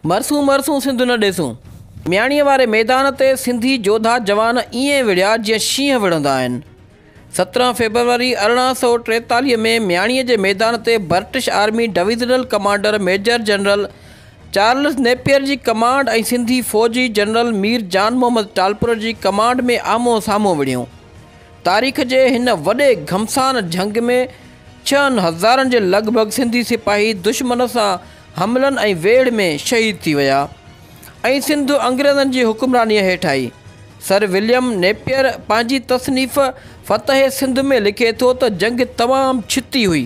مرسون مرسون سنڌ نه ڏيسون. مياڻيء واري ميدان تي سنڌي جوڌا جوان ائين وڙهيا جيئن شينهن وڙهندا آهن. 17 فيبروري 1843 ۾ مياڻيء جي ميدان تي British army divisional commander major general Charles Napier جي ڪمانڊ ۽ سنڌي فوجي جنرل مير جان محمد ٽالپر جي ڪمانڊ ۾ آمهون سامهون وڙهيون. تاريخ جي هن وڏي گهمسان جنگ ۾ ڇهن هزارن جي لڳ ڀڳ سنڌي سپاهي دشمن سان حملن ۽ ويڙهه ۾ شهيد ٿي ويا ۽ سنڌ انگريزن جي حڪمرانيء هيٺ آئي. سر وليم نيپئر پنهنجي تصنيف فتح سنڌ ۾ لکي ٿو ته جنگ تمام ڇتي هئي.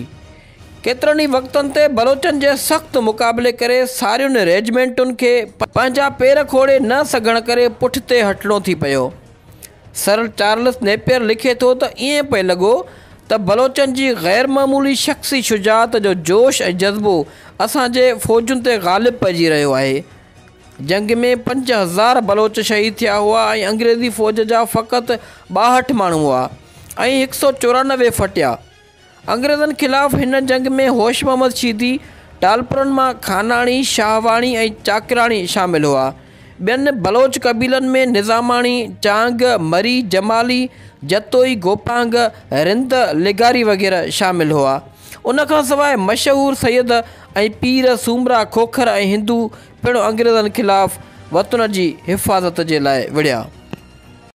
ڪيترن ئي وقتن تي بلوچن جي سخت مقابلي ڪري سارين ريجمينٽن کي پنهنجا پير کوڙي نه سگهڻ ڪري پٺتي هٽڻو ٿي پيو. سر چارلس نيپئر لکي ٿو ته ائين پئي لڳو ته بلوچن جي غير معمولي شخصي شجاعت جو جوش ۽ جذبو اسان جي فوجن تي غالب پئجي رهيو آهي. جنگ ۾ 5000 بلوچ شهيد ٿيا هئا ۽ انگريزي فوج جا فقط 62 ماڻهو هئا ۽ 194 ڦٽيا. انگريزن خلاف هن جنگ ۾ هوش محمد شيدي، ٽالپرن مان خاناڻي، شاهواڻي ۽ چاڪراڻي شامل هئا. ٻين بلوچ قبيلن ۾ نظاماڻي، چانگ، مري، جمالي، جتوئي، گوپانگ، رند، لغاري وغيره شامل هئا. ان کان سواء مشهور سيد ۽ پير، سومرا، کوکر ۽ هندو پڻ انگريزن خلاف وطن جي حفاظت جي لاء وڙهيا.